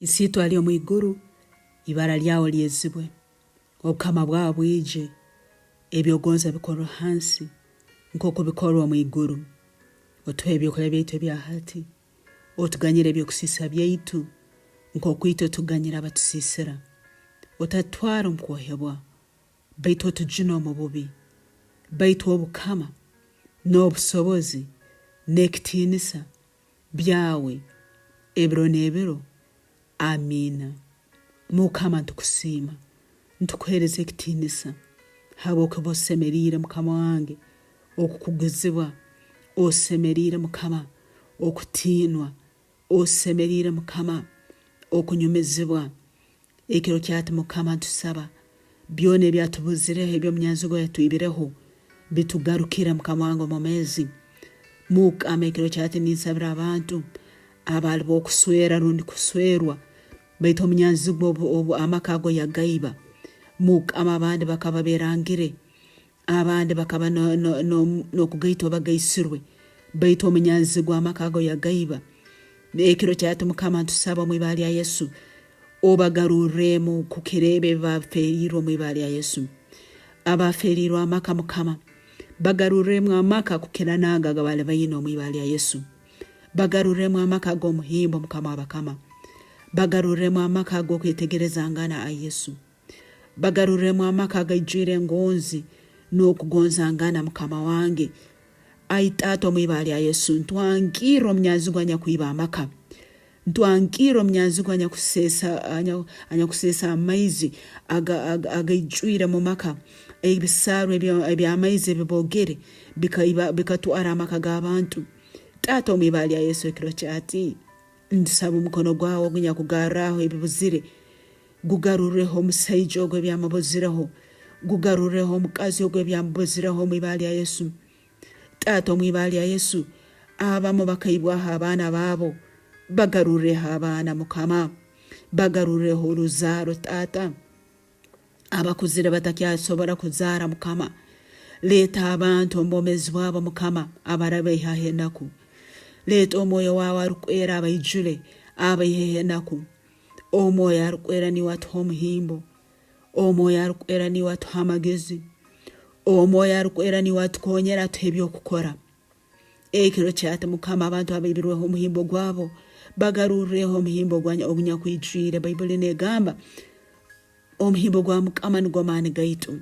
Isiitwe ali omu iguru, ibara lyawe lyezibwe, Obukama bwawe bwije, eby'ogonza bikorwe hansi nk'oku bikorwa omu iguru. Otuhe ebyokulya byaitu ebya hati, otuganyire eby'okusiisa byaitu, nk'oku itwe tuganyira abatusiisira. Otatutwara omu kwohebwa, baitu otujune omu bubi. Baitu obukama, n'obusobozi, n'ekitiinisa, byawe ebiro n'ebiro. Amiina. Mukama ntukusiima, ntukuhereza ekitiinisa habwokuba osemeriire Mukama wange okukugizibwa, osemeriire Mukama okutiinwa, osemeriire Mukama okunyumizibwa. Ekiro kyati Mukama ntusaba byona ebyatubuzireho ebyomunyanzigwa yatwibireho bitugarukire Mukama wange omwomezi. Mukama ekiro kyati ninsabira abantu abali bokuswera rundi kuswerwa baitu omunyanzigwa obu amaka ago yagaiba. Mukama abandi bakaba berangire Abandi bakaba n'okugaitwa bagaisirwe, baitu omunyanzigwa amaka ago yagaiba. Ekiro kyati Mukama ntusaba omu ibara lya Yesu obagarurremu kukira ebi ebi baferiirwe omu ibara lya Yesu. Abaferiirwe amaka Mukama bagarurremu amaka kukira n'ago agabaali baine omu ibara lya Yesu. Bagarurremu amaka ag'omuhimbo Mukama w'abakama. Bagarurremu amaka ag'okwetegerezangana ai Yesu. Bagarurremu amaka agaijwire engonzi n'okugonzangana, Mukama wange. Ai Taata, omu ibara lya Yesu, ntwangirra omunyanzigwa anyakwiba amaka. Ntwangirra omunyanzigwa anyakuseesa amaizi agaijwire mu maka, ebisaaru eby'amaizi ebiboogere bikatwara amaka g'abantu. Taata, omu ibara lya Yesu, ekiro kyati, Ntusaba omukono gwawe ogunyakugarraho ebibuzire, gugarurreho omusaija ogu ebyamubuzireho, gugarurreho omukazi ogu ebyamubuzireho omu ibara lya Yesu. Taata omu ibara lya Yesu, abamu bakaibwaho abaana baabo, bagarurreho abaana Mukama, bagarurreho oruzaaro Taata. Abakuzire batakyasobora kuzaara Mukama. Leeta abantu omu bwomeezi bwabo Mukama abarabaihaho enaku. Leeta Omwoyo wawe Arukwera abaijule abaiheho enaku. Omwoyo Arukwera niiwe atuha omuhimbo. Omwoyo Arukwera niiwe atuha amagezi. Omwoyo Arukwera niiwe atukonyera atuha eby'okukora. Ekiro kyati Mukama abantu abaibirweho omuhimbo gwabo bagarurreho omuhimbo ogunyakwijwire. Baibuli negamba omuhimbo gwa Mukama nigwo maani gaitu.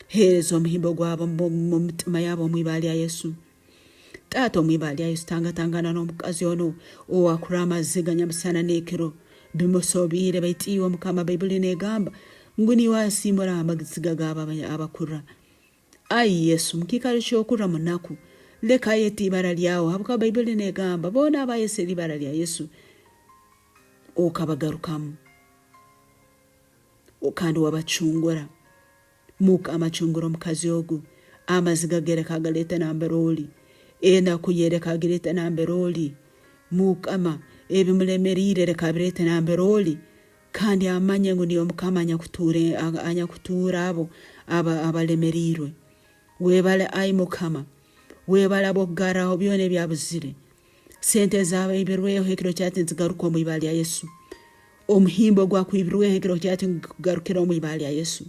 Heereza omuhimbo gwabo omu mitima yabo omu ibara lya Yesu. Taata omu ibara lya Yesu tangatangana n'omukazi onu owakura amaziga nyamusana n'ekiro bimusobiire baitu iwe Mukama Baibuli negamba ngu niiwe asiimura amaziga gabo abakura. Ai Yesu, mukiikaro ky'okurra munaku, leka ayete ibara lyawe, habwokuba Baibuli n'egamba, boona abayesere ibara lya Yesu, okabagarukamu kandi wabacungura. Mukama cungura omukazi ogu, amaziga ge leka agaleete nambere oli, enaku ye leka agireete nambere oli. Mukama, ebimulemeriire leka abireete nambere oli. Kandi amanye ngu niiwe Mukama anyakutuura abo abalemeriirwe. Webale ai Mukama, webale habw'okugarraho byona ebyabuzire. Sente ezabaibirweho ekiro kyati nizigaruka omu ibara lya Yesu. Omuhimbo ogwakwibirweho ekiro kyati nigugarukira omu ibara lya Yesu.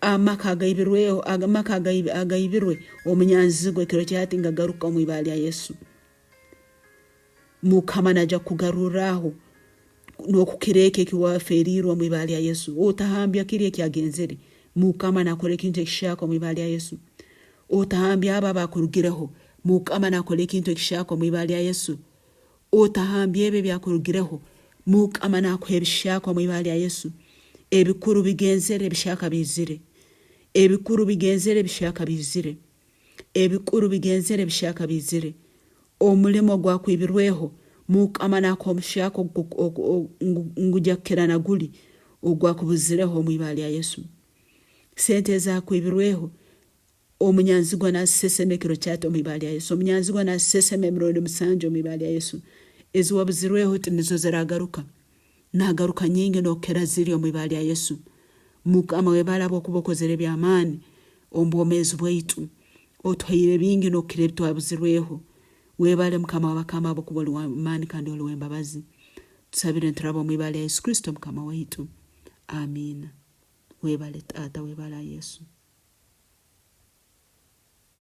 Amaka agaibirweho, amaka agaibirwe omunyanzigwa ekiro kyati ngagaruka omu ibara lya Yesu. Mukama naija kukugarurraho n'okukira eki eki waferiirwe omu ibara lya Yesu. Otahambya kiri ekyagenzere. Mukama nakora ekintu ekihyaka omu ibara lya Yesu. Otahambya abo abakurugireho. Mukama nakora ekintu ekihyaka omu ibara lya Yesu. Otahambya ebi ebyakurugireho. Mukama nakuha ebihyaka omu ibara lya Yesu. Ebikuru bigenzere, ebihyaka biizire. Ebikuru bigenzere, ebihyaka biizire. Ebikuru bigenzere ebihyaka biizire. Omulimo ogwakwibirweho, Mukama nakuha omuhyaka ngugya kukira na guli ogwakubuzireho omu ibara lya Yesu. Sente ezakwibirweho, omunyanzigwa nazisesema ekiro kyati omu ibara lya Yesu. Omunyanzigwa nazisesema emirundi musanju omu ibara lya Yesu. Eziwabuzirweho tinizo ziragaruka. Nagaruka nyingi nokukira ziri omu ibara lya Yesu. Mukama webale habwokuba okozere ebyamaani omu bwomeezi bwaitu. Otuhaire bingi nokukira ebitwabuzirweho. Webale Mukama wabakama habwokuba oli wamaani kandi oli wembabazi. Tusabire nituraba omu ibara lya Yesu Kristo Mukama waitu. Amiina. Webale Taata, webale Yesu.